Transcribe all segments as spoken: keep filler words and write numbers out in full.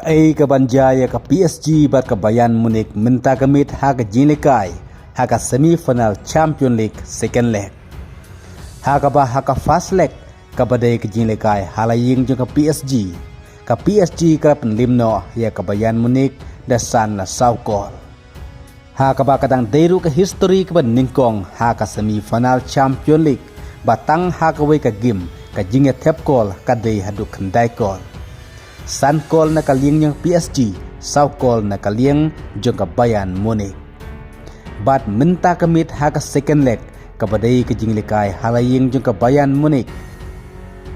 Ei ka ban jia ïa ka P S G bad ka Bayern Munich mynta ka miet ha ka jingïalehkai ha ka semi final Champion League second leg. Ha kaba ha ka first leg kaba dei ka jingïalehkai ha la ïing jong ka P S G, ka P S G ka la pynliem noh ïa ka Bayern Munich da san la saw kol. Ha kaba ka dang dei ruh ka history kaba nyngkong ha ka semi final Champion League, ba tang ha kawei ka game ka jingïathep kol ka dei haduh khyndai kol. San kol na ka liang jong ka P S G, saw kol na ka liang jong ka Bayern Munich. Bad mynta ka miet ha ka second leg kaba dei ka jingïalehkai ha la ïing jong ka Bayern Munich,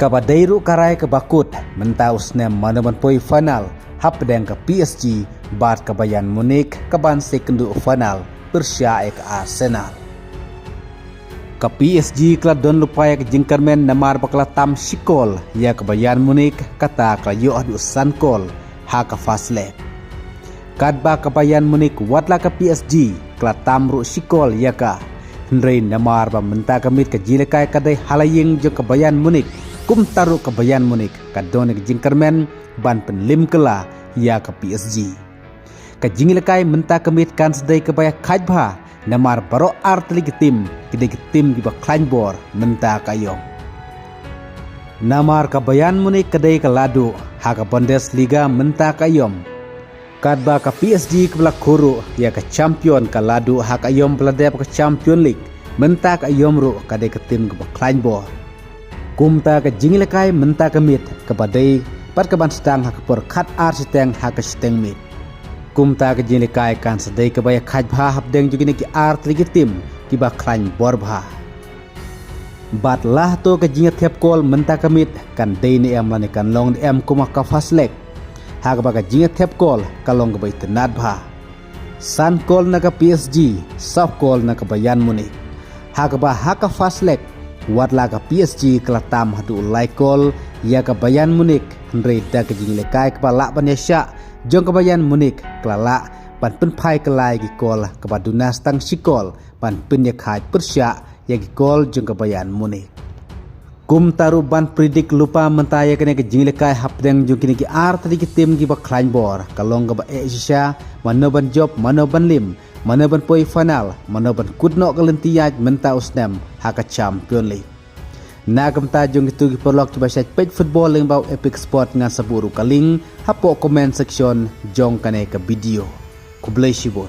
kaba dei ruh ka rai kaba kut mynta u snem mano ban poi final hapdeng ka P S G bad ka Bayern Munich ka ban sa ïakynduh final pyrshah ïa ka Arsenal. Ka P S G ka la don lypa ïa ka jingkyrmen namar ba ka la tam shi kol ïa ka Bayern Munich, kata ka la ïoh haduh san kol ha ka first leg. Katba ka Bayern Munich, wat la ka P S G ka la tam ruh shi kol ïa ka, hynrei namar ba mynta ka miet ka jingïalehkai ka dei ha la ïing jong ka Bayern Munich, kumta ruh ka Bayern Munich ka don ïa ka jingkyrmen ban pynliem kylla ïa ka P S G. Ka jingïalehkai mynta ka miet kan sa dei kaba ïakhaid bha, namar baroh ar tylli ki tim ki dei ki tim kiba khlaiñ bor mynta ka aïom. Namar ka Bayern Munich ka dei ka la duh ha ka Bundesliga mynta ka aïom, katba ka P S G kaba la khuid ruh ïa ka champion ka la duh ha ka aïom ba la dep ka Champion League, mynta ka aïom ruh ka dei ka tim kaba khlaiñ bor. Kumta ka jingïalehkai mynta ka miet kaba dei pat ka ban sdang ha ka por khat ar shiteng ha ka shiteng miet. Kumta ka jingïalehkai kan sa dei kaba ïakhaid bha hapdeng jong kine ki ar tylli ki tim kiba khlaiñ bor bha. Bad la hato ka jingïathep kol mynta ka miet kan dei ne em lane kan long ne em kum ha ka first leg, ha kaba ka jingïathep kol ka long kaba itynnad bha. San kol na ka P S G, saw kol na ka Bayern Munich. Ha kaba ha ka first leg, wat la ka P S G ka la tam haduh lai kol ïa ka Bayern Munich, hynrei da ka jingïalehkai kaba lah ban ïashah jong ka Bayern Munich, ka la lah ban pynphai kylla ïa ki kol kaba duna tang shi kol ban pynïakhaid pyrshah ïa ki kol jong ka Bayern Munich. Kumta ruh ban predict lypa mynta ïa kane ka jingïalehkai hapdeng jong kine ki ar tylli ki tim kiba khlaiñ bor ka long kaba eh shisha, mano ban jop, mano ban liem, mano ban poi final, mano ban kut noh ka lynti ïaid mynta u snem ha ka Champion League. Na ka bynta jong kito ki paralok kiba shait peit football lyngba u Epic Sport, ngan sa buh ruh ka link hapoh comment section jong kane ka video. Khublei shibun.